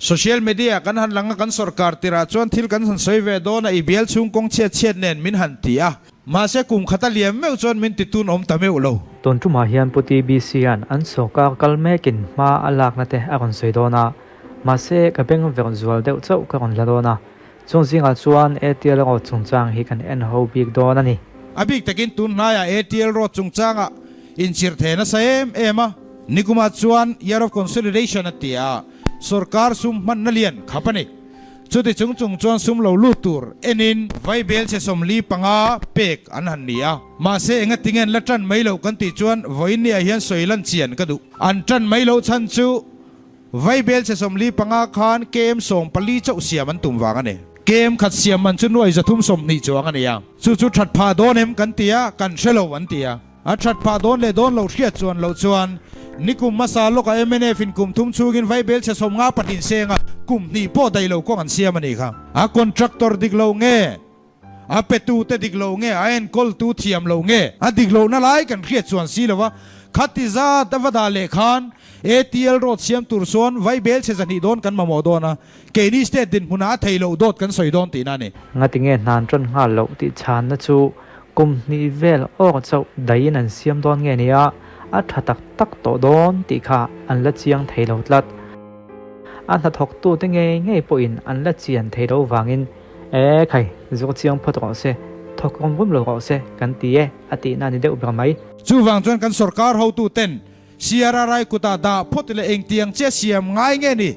Social media kan han lang a, kan sawrkar tirah chuan thil kan han sawi ve dawn a, i bial chhung kawng chhiat chhiat nen min han ti a. Mahse kum khat a liam meuh chuan min ti tun awm ta meuh lo. Tun tumah hian Pu TBC-a'n an sawrkar kal mekin hma a lakna te a rawn sawi dawn a, mahse ka beng verh zual deuh chauh ka rawn la dawn a, chung zingah chuan ATL Road chungchang hi kan en ho bik dawn a ni. A bik takin tun hnaiah ATL Road chungchangah inchirh thei nasa em em a, nikumah chuan Year of Consolidation a ti a, Sawrkar sum hmanna lian khap a ni. Chuti chung chung chuan sum lo lut tur enin vaibel chhe 45 pek an han ni a. Mahse enga tinge an la tan mai loh kan tih chuan vawiinniah hian sawi lan chian ka duh. An tan mai loh chhan chu vaibel chhe 45 khan KM 14 chauh siam an tum vang a ni. KM khat siam man chu nuai 320 chuang a ni a. Chu chu that phah dawn em kan ti a, kan hre lo an ti a. A that phah dawn leh dawn loh hriat chuan loh chuan nikum hmasa lawkah mnf in kum thum chhungin vaibel chhe 52 seng a, kum hnih pawh daih lo kawng an siam a nih kha. A contractor dik lo nge? A petu te dik lo nge? A enkawltu thiam lo nge? A dik lohna lai kan hriat chuan si lo va, khati zat a va dah leh khan ATL road siam tur chuan vaibel chhe 200 dawn kan mamawh dawn a, keini state dinhmunah a thei loh dawt kan sawi dawn tihna a ni. Ngatinge hnan ṭan nghal loh tih chhanna chu Kum hnih vel awk chauh daihin an siam dawn nge nia, a tha tak tak tawh dawn tih kha an la chiang thei lo tlat. A hnathawktute ngei ngei pawhin an la chian thei lo vangin, E khai, zuk chiang phawt rawh se, thawk rum rum lo rawh se kan ti e, a tihna a ni deuh ber mai. Chuvang chuan kan sorkar hotuten CRRI kutah dah phawt leh engtiang che siam ngai nge ni?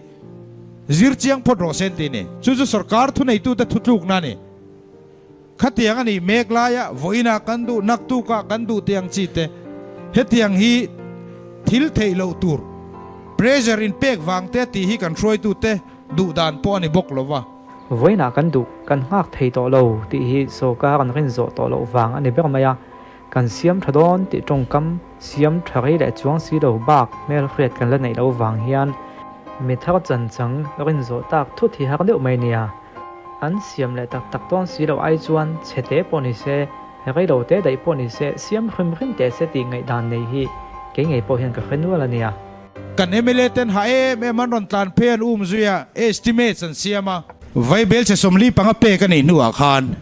Zir chiang phawt rawh se an ti ni. Chu chu sorkar thuneitute thutlukna a ni. Khatiang a nih mek laia vawiinah kan duh, naktukah kan duh tih ang chi te, hetiang hi thil theih loh tur, pressure in pek vang te tih hi kan hruaitute duh dan pawh a ni bawk lo va. Vawiinah kan duh, kan nghak thei tawh lo tih hi sawrkar an rin zawh tawh loh vang a ni ber mai a, kan siam tha dawn tih tawngkam siam tha rei leh chuang si lo bak hmelhriat kan la neih loh vang hian mi thar chanchang rin zawh tak thut hi har deuh mai nia. An siam leh tak tak dawn si loh ai chuan chhe te pawh ni se, rei lo te daih pawh ni se, siam hrim hrim teh se tih ngaihdan nei hi kei ngei pawh hian ka hre nual a nia. Kan mla ten ha em em an rawn tlan phei an um zui a, estimates an siam a. Vaibel chhe 45 pek a nih hnuah khan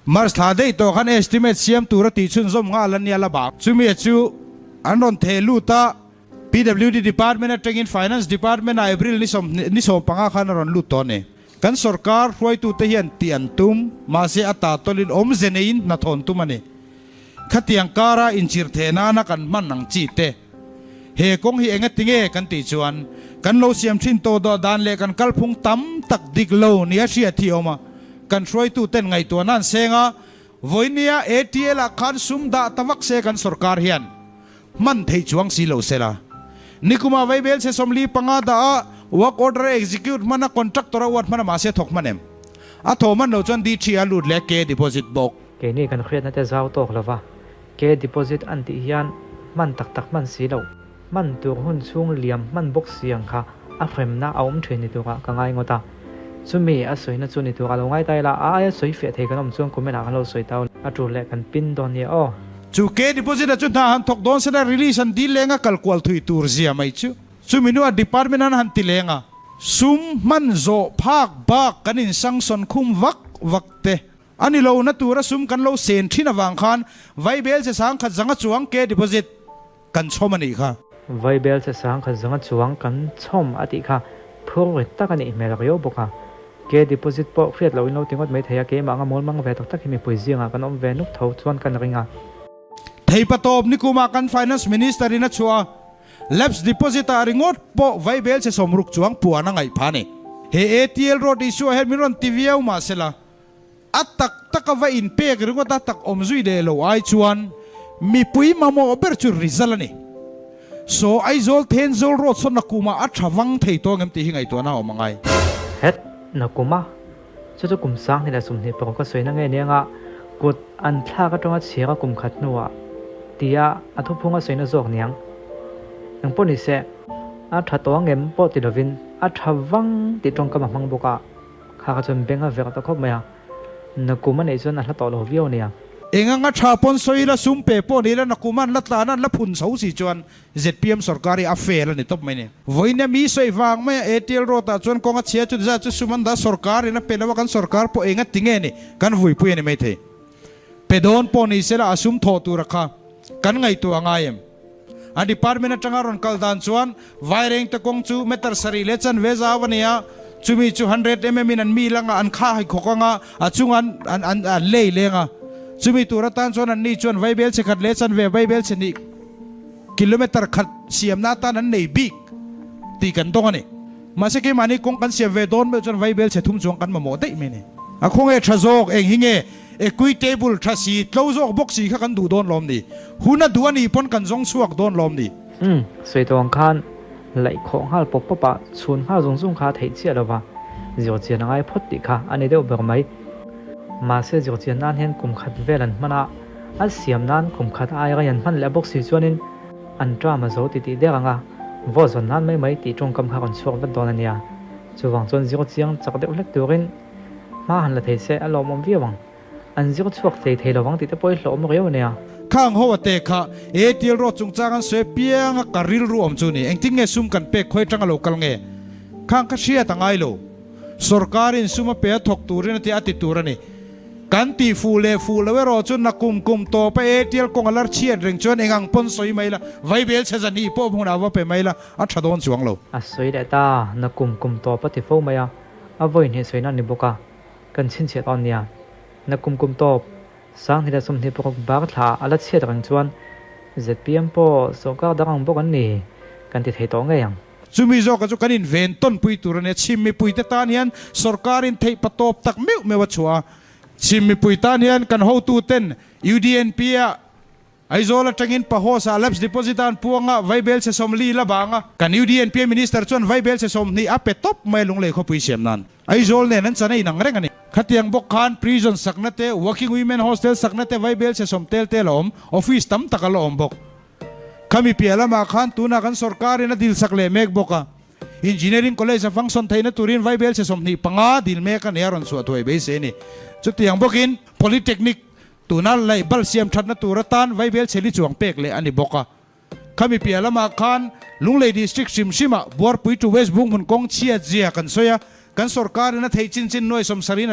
March thla daih tawh khan estimate siam tur a tih chhunzawm nghal a nia la bak. Chumi chu an rawn theh lut a. PWD Department atangin Finance Department ah April ni ni 15 khan a rawn lut tawh a ni. Kan sorkar hruaitute hian tih an tum, mahse a ta tawlin awmze neiin hna thawn tum a ni. Khatiang kara inchirh theh nana kan hman ang chi te. He kawng hi enga tinge kan tih chuan kan lo siam thin tawh dawh dan leh kan kalphung tam tak dik lo nia hriat hi a awm a. Kan hruaituten ngaihtuahna an seng a, vawinia ATL ah khan sum dah ta vak se kan sorkar hian. Hman theih chuang si lo sela. Nikuma vaibel chhe 45 dah a work order a execute hman a contractor a uat hman a mahse thawk hman em? A thaw hman lo chuan DT a lut leh K deposit bawk. Keini kan hriatna te zau tawk lova K deposit an tih hian hman tak tak hman si lo, hman tur hun chhung liam hman bawk si ang kha a hremna a awm thin ni turah ka ngai ngawt a. Chumi a sawina chu ni turah lo ngai ta ila, a aia sawi fiah thei kan awm chuan comment ah kan lo sawi tau a tul leh kan pin dawn nia aw. Chu K deposit ah chu hna han thawk dawn sela release an dil leng a kal kual thui tur zia mai chu. Chumi hnuah department an han ti leng a, sum hman zawh phak bak kan in sanction khum vak vak te a ni lo na tura sum kan lo sen thin avang khan vaibel che sangkhat zanga chuang K deposit kan chhawm a nih kha. Vaibel che sangkhat zanga chuang kan chhawm a tih kha phur rit tak a nih hmel riau bawk a. Ke deposit pawh hriat loh in lo ti ngawt mai thei a, keimah anga mawl mang ve tak tak hi mipui zingah kan awm ve nuk tho chuan kan ring a. Theipa tawp nikumah kan Finance Minister in a chhuah a, Lapse deposit ah ringawt pawh vaibel che 60 chuang puan a ngaih phah a ni. He ATL road issue ah hian min rawn ti viau mahsela, A tak taka va inpek ringawt a tak awm zui leh lo ai chuan mipui mamawh ber chu result a ni. Saw Aizawl Thenzawl road saw Nakuma a tha vang thei tawng em tih hi ngaihtuahna a awm angai. Het, Nakuma chu chu kum 2026 a sawina nge nia nga kut an thlak atanga chhiar a kum khat hnuah tia a thuphung a sawina zawk niang. Engpawh ni se, a tha tawng em pawh ti lovin a tha vang tih tawngkam a hmang bawk a. Kha kha chuan beng a verh ta khawp mai a, nakum a neih chuan a hla tawh lo viau a nia. Eng anga tha pawn sawi ila, sum pe pawh ni ila, nakum an la tlan a, an la phun chho si chuan zpm sorkar hi a fail a ni tawp mai ni. Vawiin mi sawi vang mai a, ATL road ah chuan kawng a chhia chu zat chu sum an dah sorkar in a pe lo a, kan sorkar pawh enga ti nge ni kan vuipui a ni maithei. Pe dawn pawh ni sela a sum thawh tur a kha kan ngaihtuah a ngai em? A department atanga rawn kal dan chuan Vairengte kawng chu meter sarih leh chanve zau a ni a, chumi chu 100 mm in an mi lang a, an kha hai khawk ang a, a chung an an an an lei leng a. Chumi tur atan chuan an ni chuan Vaibel chhe khat leh chanve Vaibel chhe hnih kilometer khat siamna atan an nei bik tih kan dawng a ni. Mahse keimahni kawng kan siam ve dawn meuh chuan Vaibel chhe thum chuang kan mamawh daih mai a ni. A khawnge tha zawk eng hi nge? Equitable tha si, tlo zawk bawk si kha kan duh dawn lawm ni? Hun a duh a nih pawn kan zawng chhuak dawn lawm ni? Umm, sawi tawh ang khan laih khawh nghal pawp pawp a, chhun nghal zung zung kha a theih chiah lova, zir chian a ngai phawt tih kha a ni deuh ber mai. Mahse zir chian nan hian kum khat vel an hman a, a siam nan kum khat aia an hman leh bawk si chuanin an term a zo ti tih der ang a, vote zawn nan mai mai tih tawngkam kha rawn chhuak vat dawn a nia. Chuvang chuan zir chiang chak deuh hlek turin Hma han la thei se a lawmawm viau ang. An zir chhuak thei thei lovang tih te pawh i hlawhawm riau a nia. Khang ho a te kha ATL road chungchang an sawi apiang a ka rilru awm chu ni. Engtin nge sum kan pek khawi atanga lo kal nge? Khang kha hriat a ngai lo. Sorkarin sum a pe a thawk turin a ti a ti tur a ni. Kan tih fuh leh fuh lo erawh chu nakum kum tawp a ATL kawng a lar chhiat reng chuan eng ang pawn sawi mai la, vaibel chhe zan hi pawh hmunah va pe mai la a tha dawn chuang lo. A sawi leh ta, nakum kum tawp a ti fo mai a. A vawi hnih sawi nan ni bawk a, kan chhinchhiah tawh nia. Na kum kum tawp, Sanghnih leh 26 bar thla a la chhiat reng chuan zpm pawh sawrkar dang ang bawk an ni kan ti thei tawh ngei ang. Chumi zawka chu kan inven tawnpui tur a nia. Chhim mipuite tan hian sawrkarin theih patawp tak meuh meuh a chhuah a. Chhim mipui tan hian kan hotuten UDNP-a Aizawl atangin Pahosa Labs Deposit a an puang a, Vaibel chhe 40 la bang a. Kan UDNPA Minister chuan Vaibel chhe 20 a pe tawp mai a lunglei khawpui siam nan. Aizawl nen an chan a inang reng a ni. Khatiang bawk khan Prison sakna te, Working Women Hostel sakna te Vaibel chhe sawm tel te la awm, Office tam tak a la awm bawk. Khami piah lamah khan tunah kan sorkarin a dil sak leh mek bawk a. Engineering College a function theihna turin Vaibel chhe 25 dil mek a ni a rawn chhuah thuai beisei a ni. Chutiang bawkin Polytechnic Tuna laih bal siam thatna tur atan Vaibel chheli chuang pek leh a ni bawk a. Khami piah lamah khan Lunglei District hrim hrimah Buarpui to West Bunghmun kawng chhiat zia kan sawi a, kan sorkarin a theih chin chin nuai sawmsarih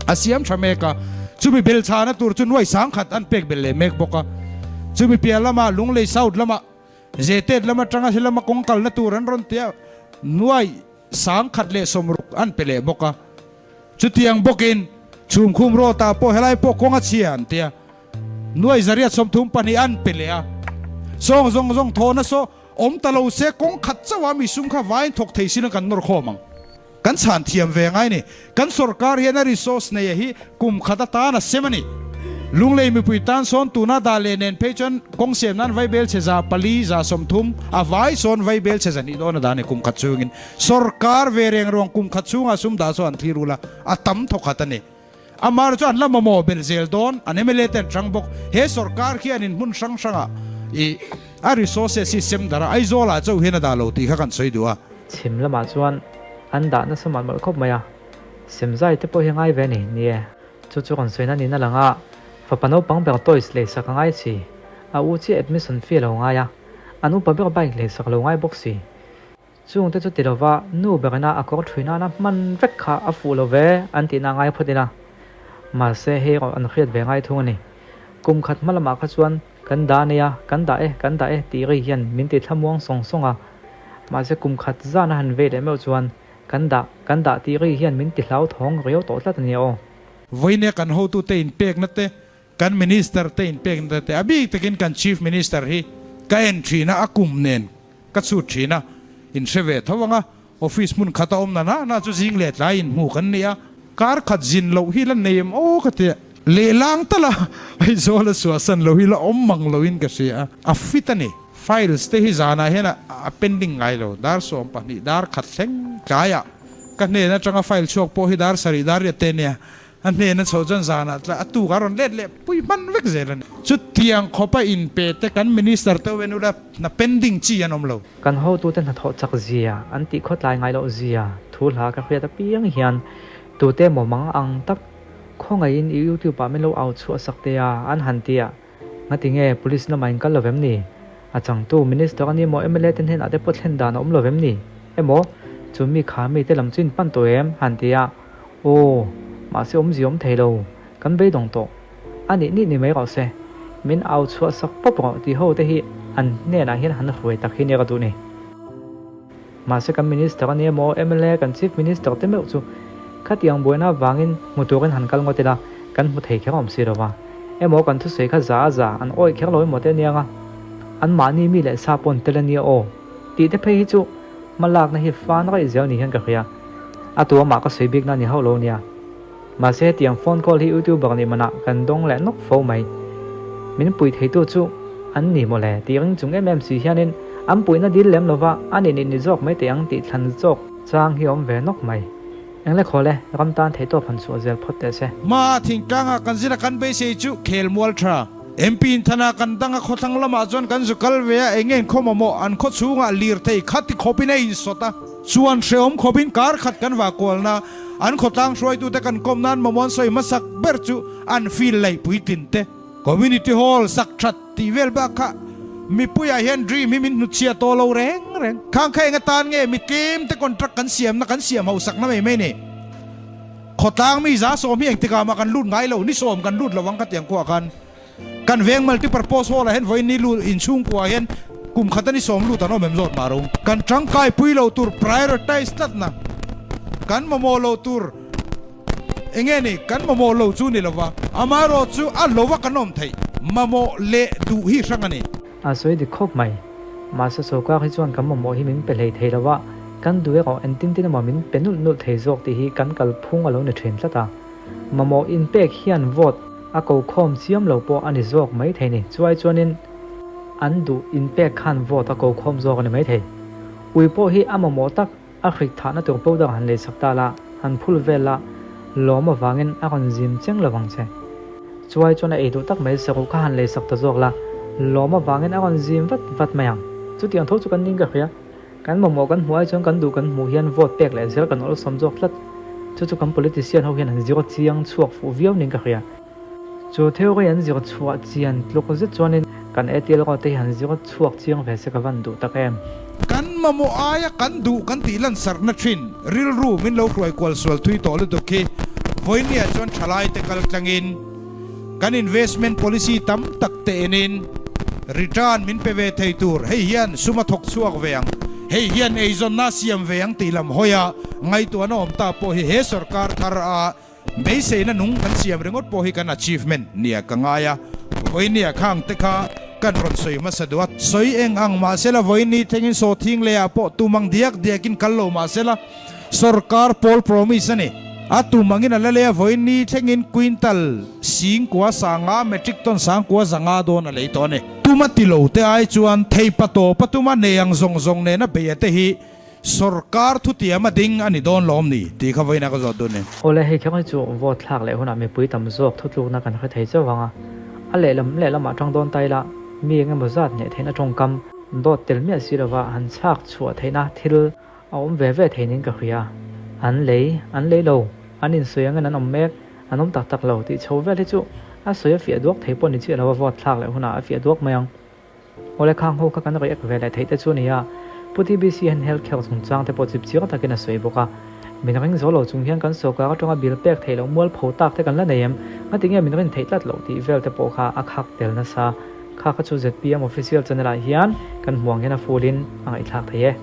a siam tha mek a, chumi bel chhana tur chu nuai sangkhat an pek belh leh mek bawk a. Chumi piah lamah Lunglei South lamah Zetet lam atanga helama kawng kalna tur an rawn tia nuai 160 an pe leh bawk a. Chutiang bawkin Chhumkhum Rawta pawh helai pawh kawng a chhia an tia, nuai 132 an pe leh a. Sawng zawng zawng thawhna saw awm ta lo se kawng khat chauh a mi sum kha vaiin thawk thei sin a kan nawr khawm ang. Kan chhan thiam ve ngai ni. Kan sorkar hian a resource neia hi kum khat atan a sem a ni. Lunglei mipui tan sawn tuna dah leh nen phei chuan kawng siam nan vaibel chhe 400, 30, a vai sawn vaibel chhe 200 dawn a dah a ni kum khat chungin. Sorkar ve reng ruang kum khat chhungah sum dah saw an thlir ula, a tam thaw khat a ni. Amar chu an la mamawh belh zel dawn, an mla te an hrang bawk. He sorkar khi an in hmun hrang hrangah i a resources hi sem darh a, Aizawlah chauh hian a dah lo tih kha kan sawi duh a. Chhim lamah chuan an dah nasa malh malh khawp mai a, sem zai te pawh hi a ngai ve a ni, ni e. Chu chu kan sawina niin a lang a, fapa naupang ber toys leisak a ngai si, a u chiah admission fee a lo ngai a, an upa ber bike leisak a lo ngai bawk si. Chungte chu ti lova nu berina a kawr thui nana hman vek kha a fuh lo ve an tihna ngai phawt ila. Mahse hei erawh an hriat ve ngai thung a ni. Kum khat hma lamah kha chuan kan dah nei a, kan dah e, kan dah e tih ri hian min ti thlamuang sawng sawng a. Mahse kum khat zan a han vei leh meuh chuan kan dah, kan dah tih ri hian min ti hlauthawng riau tawh tlat a nia aw. Vawinia kan hotute inpekna te, kan Minister te inpekna te, a bik takin kan Chief Minister hi ka en thin a, a kum nen Ka chhut thin a, in hre ve tho ang a, office hmun khat a awm na na na chu zing leh tlai in hmu kan ni a, kar khat zin loh hi la nei em aw ka ti a, lehlang tal a, Aizawl a suahsan loh hi la awm mang lo in ka hria a, a fit a ni, files te hi zanah hian a pending ngai lo, dar 12 dar khat thleng tlaiah ka hnen atanga file chhuak pawh hi dar sarih dar riat te nia, A hnena chhoh chuan zanah tla a tuk a rawn let leh pui hman vek zel a ni. Chutiang khawpa inpe te kan Minister te wen ula hna pending chi an awm lo. Kan hotute hnathawh chak zia, an tih khawtlai ngai loh zia thu hla ka hriat apiang hian tute maw mang ang tak Khawngaihin i YouTube ah min lo au chhuah sak teh a, an han ti a. Ngati nge police lamah in kal lo vem ni? A changtu minister a ni maw mla te hnenah te pawh thlen dan a awm lo vem ni? Emaw, chu mi kha mi te lam chu in pan tawh em? Han ti a. Aw, mahse awmzia awm thei lo, kan beidawng tawh. A nih nih ni mai rawh se. Min au chhuah sak pawp rawh tih ho te hi an hnenah hian han hruai tak hi nia ka duh ni. Mahse kan Minister a ni emaw mla kan Chief Minister te meuh chu khatiang buaina avangin hmu turin han kal ngawt ila kan hmu thei kher awm si lo va. Emaw kan thusawi kha za a za an awih kher lo emaw te aniang a, an mahni mi leh sa pawn tel a nia aw tih te phei hi chu hmalakna hi fan raih zel ni hian ka hria. A tu amah ka sawi bikna a ni hauh lo nia. Mahse hetiang phone call hi YouTuber nih manah kan dawng leh nawk fo mai. Min pui theitu chu an ni mawle tih ring chung em em si hianin an puihna dil lem lova a nih nih ni zawk mai teh ang tih thlan zawk chang hi a awm ve nawk mai. Engle khawl e, ram tan theihtawp han chhuah zel phawt teh se. Hma thingtlanga kan zira kan beisei chu khelmual tha. MP inthana kan danga khawthlang lamah chuan kan zu kal ve a, eng nge khaw mamawh an khaw chhungah lirthei khati khawpin a insawt a, chuan hrehawm khawpin kar khat kan vah kualna An khawtlang hruaitute kan kawm nan mamawh an sawi hmasak ber chu an field laih puitlin te, Community Hall sak that tih vel bak kha mipuiah hian dream hi min hnutchhia tawh lo reng reng. Khang kha eng atan nge mi tlem te contract kan siamna kan siam hauhsakna mai mai ni. Khawtlang mi 110 hi engtikah mah kan lut ngai lo, ni sawm kan lut lo ang khatiang khuaah khan. Kan veng multipurpose hall ah hian vawiin ni lut inchhungkua hian kum khat a ni sawm lut an awm em zawt mah ro. Kan tangkai pui lo tur prioritize tlatna kan mamawh lo tur enge ni kan mamawh lo chu ni lova amaherawh chu a lova kan awm theih mamawh leh duh hi hrang a ni. A sawi dik khawp mai. Mahse sawrkar hi chuan kan mamawh hi min pe hlei thei lo a, kan duh erawh entin tin emaw min pe nulh nulh thei zawk tih hi kan kalphung a lo ni thin tlat a. Mamawh inpek hian vote a ko khawm chiam lo pawh a ni zawk mai thei ni. Chuai chuanin an duh inpek khan vote a ko khawm zawk a ni mai thei. Ui pawh hi a mamawh tak a hrik thahna tur powder han leisak ta la, han phul vel la, lawm avangin a rawn zim cheng lo vang che. Chuai chuan a ei duh tak mai saruh kha han leisak ta zawk la, lawm avangin a rawn zim vat vat mai ang. Chutiang tho chu kan ning ka hria. Kan mamawh kan hmuh ai chuan kan duh kan hmuh hian vote pek leh zel kan awlsawm zawk tlat. Chu chu kan politician ho hian an zir chiang chhuak fuh viau niin ka hria. Chu theory an zir chhuah chian tluk zet chuanin kan ATL rawt te hi han zir chhuak chiang ve se ka van duh tak em. Kan mamawh aia kan duh kan tih lansarhna thin rilru min lo hruai kual sual thui tawh lutuk hi vawinia chuan thalai te kal tlangin kan investment policy tam tak te enin return min pe ve thei tur hei hian sum a thawk chhuak ve ang, hei hian eizawnna a siam ve ang tih lam hawi a ngaihtuahna awm ta pawh hi he sorkar thar a beiseina nung kan siam ringawt pawh hi kan achievement nia ka ngai a, vawinia khang te kha kan rawn sawi hmasa duh a, sawi eng ang mahsela vawiini thlengin sawthing leh ah pawh tum ang diak diakin kal lo mahsela Sorkar pawl promise a ni. A tum angin a la lei a, vawiin thlengin quintal singkua sanga metric ton sangkua zanga dawn a lei tawh a ni. Tuma ti lo te ai chuan thei pa tawp a tuma nei ang zawng zawng nena beia te hi sorkar thutiam a ding a ni dawn lawm ni tih kha vawiin a ka zawt dun ni. Awle, hei kher hi chu vote thlak leh hunah mipui tam zawk thutlukna kan hre thei chauh vang a, a lehlam lehlamah tang dawn ta ila mi eng emaw zat hneh theihna tawngkam dawt tel miah si lova han chhak chhuah theihna thil A awm ve ve thei niin ka hria. An lei, an lei lo, an insawi angin an awm mek, an awm tak tak lo tih chho vel hi chu a sawi a fiah duak thei pawh ni chiah lo a vote thlak leh hunah a fiah duak mai ang. Awle khang ho kha kan react ve leh theih te chu a ni a, Pu TBC hian health care chungchang te pawh chip chiang takin a sawi bawk a. Min ring zo lo chung hian kan sawrkar atanga bill pek theih loh mual pho tak te kan la nei em? Ngatinge min rin theih tlat loh tih vel te pawh kha a khak tel nasa. Kha kha chu zpm official channel ah hian kan hmuang hian a full in a ngaihthlak thei e.